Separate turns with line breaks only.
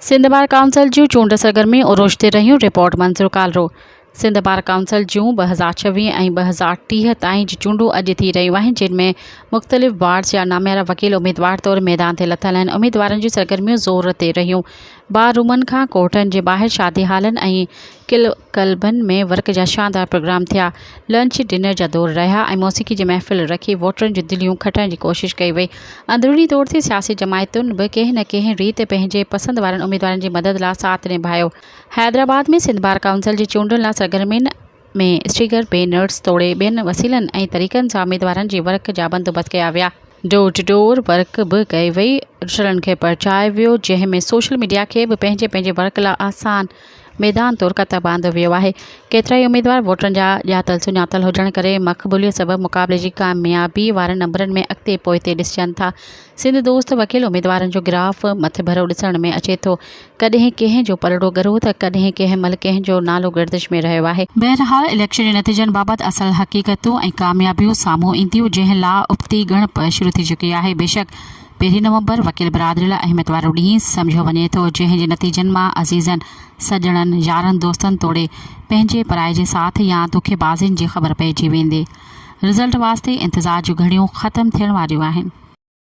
Sindh bar council جون چونڊ سرگرميون عروج تي رهيون، report Manzoor Kalro. Sindh bar council جون 2026 ۽ 2030 تائين جون چونڊون اڄ ٿي رهيون آهن، جن ۾ مختلف بارز جا ناميارا وڪيل اميدوار طور ميدان تي لٿل آهن. اميدوارن جون سرگرميون زور تي رهيون. بار رومن کان ڪورٽن جي ٻاهر شادي هالن ۽ ڪلبن ۾ ورڪ جا شاندار پروگرام ٿيا، لنچ ڊنر جا دور رهيا ۽ موسيقي جي محفل رکي ووٽرن جون دليون کٽڻ جي ڪوشش ڪئي وئي. اندروني طور تي سياسي جماعتن به ڪنهن نه ڪنهن ريت پنهنجي پسند وارن اميدوارن جي مدد لا ساٿ نڀايو. حيدرآباد ۾ سنڌ بار ڪائونسل جي چونڊن لا سرگرمين ۾ اسٽيڪر، بينرز توڙي ٻين وسيلن ۽ طريقن سان اميدوارن جي ورڪ جا بندوبست ڪيا ويا. ڊور ٽو ڊور ورڪ به ڪئي وئي، رٽلن کي پرچايو ويو، جنهن ۾ سوشل ميڊيا کي به پنهنجي پنهنجي ورڪ لا آسان ميدان طور ڪتب آندو ويو آهي. ڪيترائي اميدوار ووٽرن جا ڄاتل سڃاتل هجڻ ڪري مقبوليت سبب مقابلي جي ڪاميابي وارن نمبرن ۾ اڳتي پوئتي ڏسجن ٿا. سنڌ دوست وڪيل اميدوارن جو گراف مٿڀرو ڏسڻ ۾ اچي ٿو. ڪڏهن ڪنهن جو پلڙو ڳرو ته ڪڏهن ڪنهن مهل ڪنهن جو نالو گردش ۾ رهيو آهي. بهرحال اليڪشن جي نتيجن بابت اصل حقيقتون ۽ ڪاميابيون سامهون اينديون جنهن لا ابتي ڳڻپ شروع ٿي چڪي آهي. بيشڪ پهرين نومبر وڪيل برادري لا اهميت وارو ڏينهن سمجهيو وڃي ٿو جنهن جي نتيجن مان عزيزن، سڄڻن، يارن دوستن توڙي پنهنجي پرائي جي ساٿ يا دوکيبازين جي خبر پئجي ويندي. رزلٽ واسطي انتظار جون گهڙيون ختم ٿيڻ واريون آهن.